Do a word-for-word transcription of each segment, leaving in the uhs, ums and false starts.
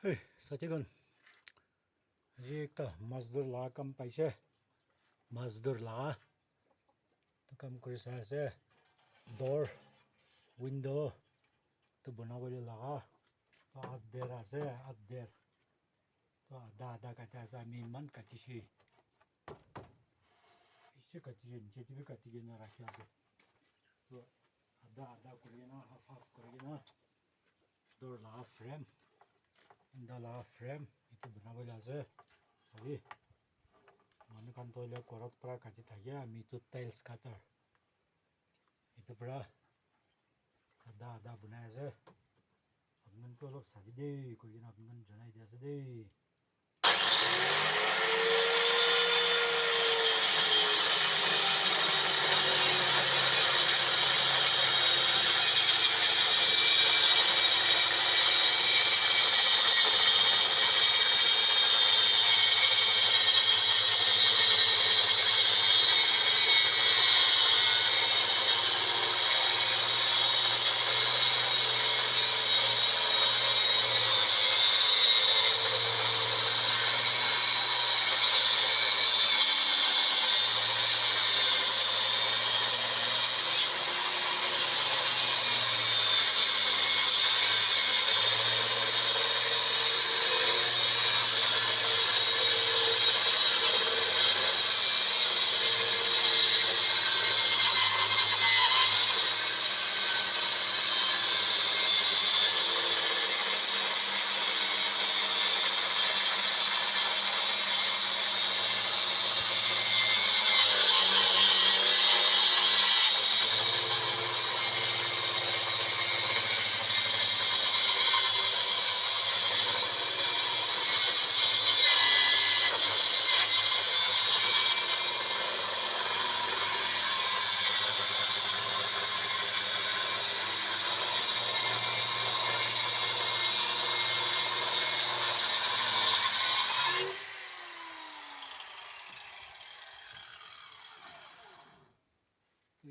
Hey, sati khan, aji ekta mazdur laga kam paise, mazdur laga. Etu kam kuri sai ase. Door, window, etu banabole laga. Toh adher ase, adher. Toh adha adha kati ase, ami iman kati se. Bishi kati se, niche te bi kati kena rakhi ase. Toh adha adha kuri kena, half half kuri kena. Door laga frame, window laga frame, etu banabole ase. Sabi, manu khan toh hoile ghorot para kati thake, ami tu tiles cutter. Etu para adha adha banai ase. Apni khan tu olop sabi de, koi kena apni khan janai di ase de.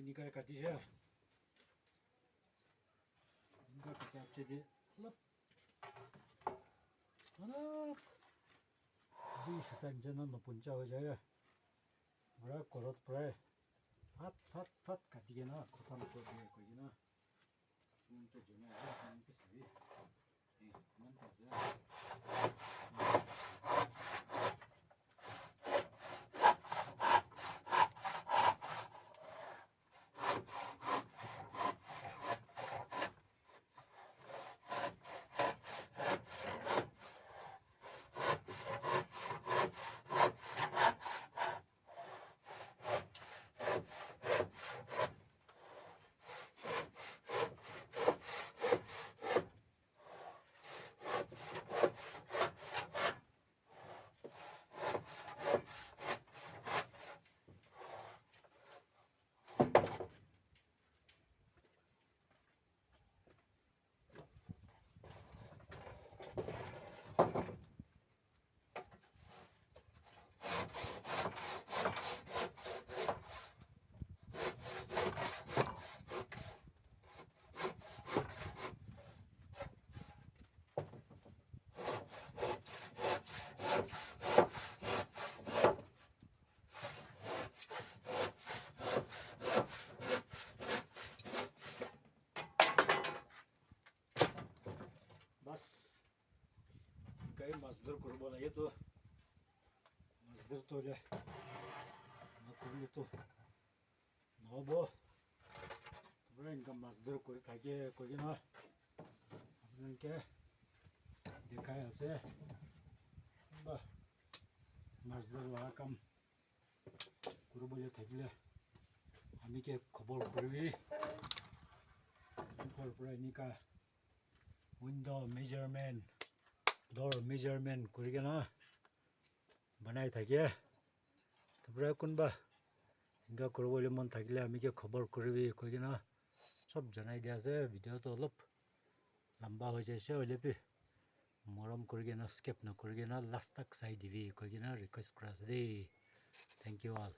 Enika kati se. Enika kati ase de olop, olop. Bhi sukai nishina nopuncha hoi jai. Pura ghorot pura phat, phat, phat kati kena khotom kuri diye koi kena. Apni khan ke janai ase, apni khan ke sabi. Eh, iman ta ase. Bas. Enkai mazdur kuribo lage to. Mazdur to le. Nakurile to. Nohobo. Pura eneka mazdur kuri thake koi kena apni khan ke dikhai ase. Ba, mazdur laga kam kuribole thakile ami ke khobor kuribi. Khobor pura enika window measurement, door measurement kuri kena banai thake. Tar pora kunba eneka kuribole mon thakile ami ke khobor kuribi koi kena sob janai dia ase. Video toh olop lamba hoi jaise, hoile bi morom kuri kena skip na kuri kena last tak sai dibi koi kena request kuri ase de. Thank you all.